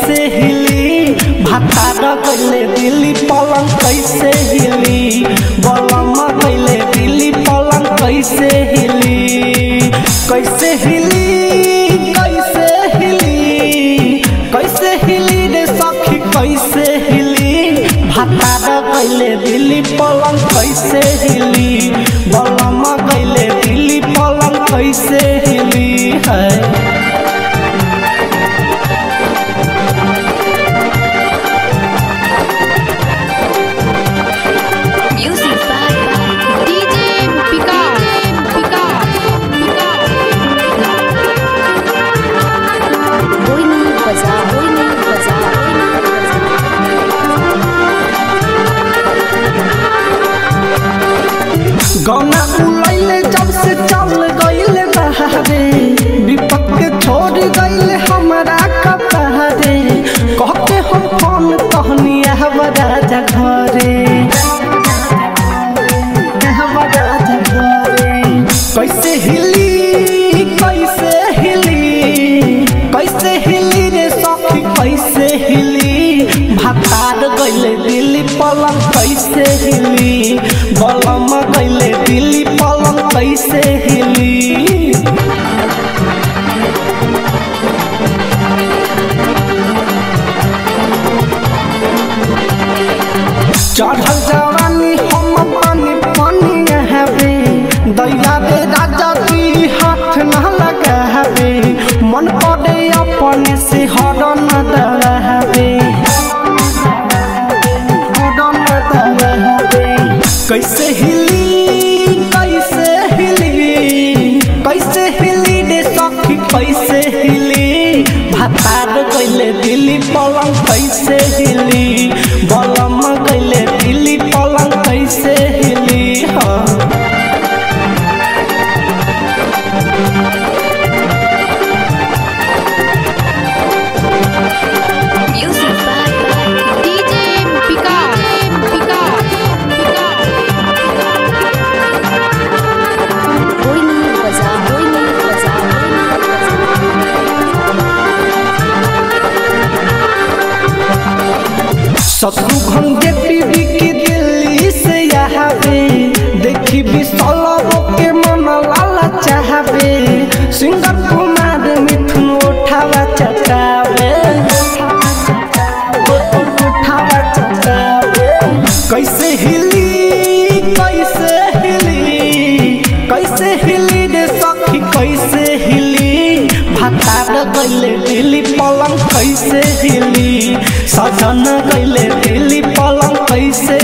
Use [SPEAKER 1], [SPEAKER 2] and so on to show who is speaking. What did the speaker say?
[SPEAKER 1] कैसे हिली, भातार गइले दिल्ली पलंग कैसे हिली, बलम गइले दिल्ली पलंग कैसे हिली, कैसे हिली, कैसे हिली, कैसे हिली रे सखी कैसे हिली, भातार गइले दिल्ली पलंग कैसे हिली, बलम गइले दिल्ली पलंग कैसे हिली है।
[SPEAKER 2] Music by DJ Vikas. Boini Bazaar, Boini Bazaar, Boini Bazaar.
[SPEAKER 1] गौना उलैले जब से चल गइले बहारे, विपक के छोड़ गइले हमरा कपारे, कहते हम फोन कहनी राजा घरे, राजा घरे। कैसे हिली, कैसे हिली, कैसे हिली रे सखी कैसे हिली, भातार गइले दिल्ली पलंग कैसे हिली, बलम गइले दिल्ली पलंग कैसे हिली। चढ़ल जवानी हम पानी पानी हवे, दैया रे राजा जी हाथ न लगावे, मन करे अपने से हरन दबावे, हरन दबावे। कैसे हिली, कैसे हिली, कैसे हिली रे सखी कैसे हिली, भातार गइले दिल्ली पलंग कैसे हिली, बलम गइले दिल्ली पलंग कैसे हिली। हाँ
[SPEAKER 2] Music by DJ Vikas. Boini Bazaar, Boini Bazaar, Boini Bazaar.
[SPEAKER 1] Shatrughan के पीबी की दिल्ली से आवे, देखी बिसलबो के मन लाला चाहवे, सिंगर कुमार मिथुन उठावा चटावे, उठावा चटावे। कैसे हिली, कैसे हिली, कैसे हिली रे सखी कैसे हिली, भातार गइले दिल्ली पलंग कैसे हिली, सजन गइले दिल्ली पलंग कैसे